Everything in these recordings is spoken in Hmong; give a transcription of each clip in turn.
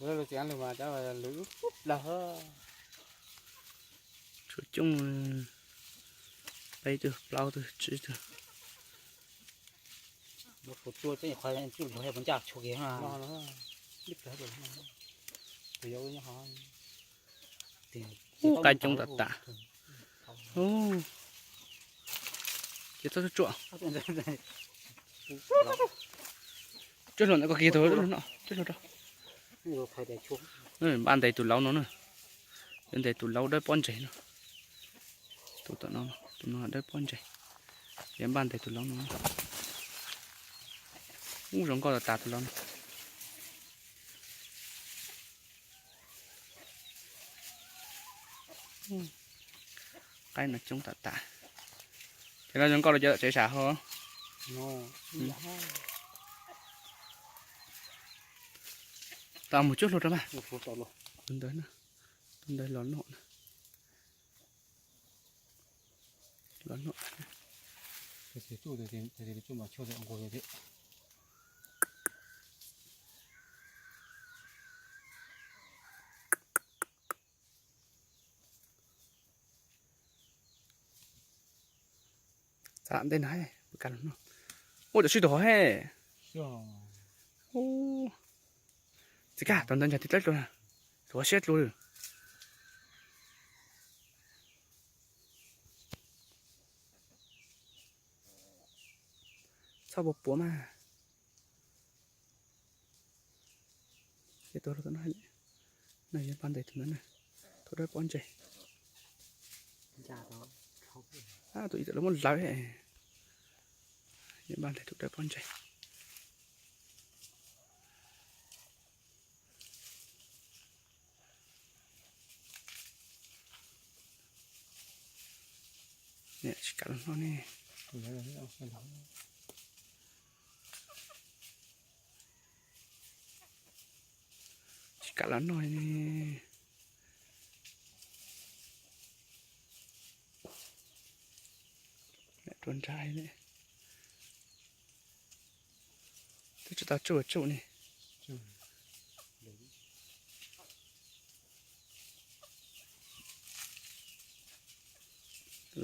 Tshuav coob, peb tug, plaub tug, tsib tug. Ub, qaib coob tas tas. Ces txhob tsuam. Tsuam hluas ntawd ko kiag tau, tsuam hluas rau. Npaj ntes tus laub no na. Yuav ntes tus laub dawb pob ntseg no. Tus tom no, tus no dawb pob ntseg. Yuav npaj ntes tus laub no. Ub, zoo nkauj tas tas tus laub no. Qaib no coob tas tas. Ces no zoo nkauj rau cov tsev sam hos. Tau mus cuab hlua rau mas. Tus ntawd, tus ntawd los noj na. Los noj. Txav ntej no, ua cov sib tug hov he. Txiv Kaj, tau ntawd ntsag tib dlawb dlua, tus hov siab dlua. Txhob puas puav mas. Ces tus no, no yog npaj ntes tus ntawd na, tus dawb pob ntseg. Tus ib txwm lawv muab lawv, yog npaj ntes tus dawb pob ntseg. Tsis kam los noj ne. Tsis kam los noj ne. Rau nrad ne. Twb tsis tau tsuj tsuj ne.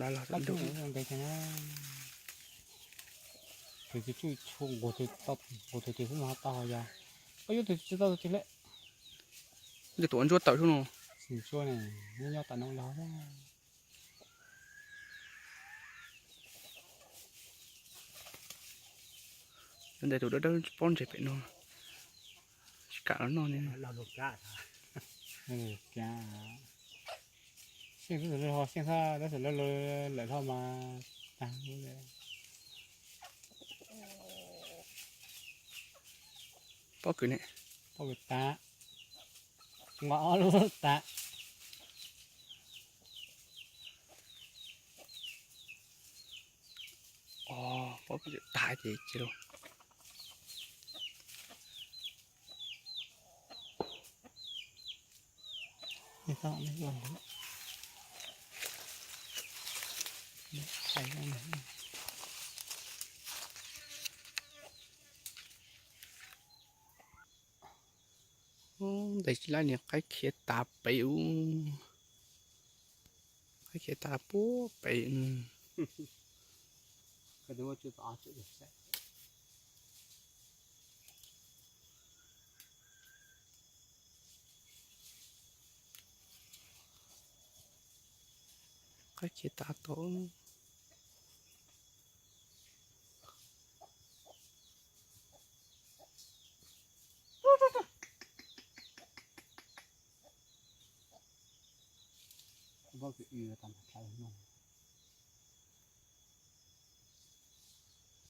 Los los, tus tsuj tsuj nqus tus, nqus tus twg xwb mas tau yog. Koj yuav tus tsis tau tus twg lawm. Nws tus ua ntsuab tawm xwb no. Tus ntsuab ne, nyob nyob tas no los. Yuav ntes tus dawb dawb pob ntseg pem no, tsis kam los noj ne. Xyeej xwb, xyeej xwb, tab sis lawv lawm hlo mas tag. Pob kws ne, pob kws tas, nqa ob lub tas. Pob kws tag ces cia lawm. Ntes tsis laib niag qaib khiav tas pem ub. Qaib khiav tas puag pem. Qaib khiav tas tod.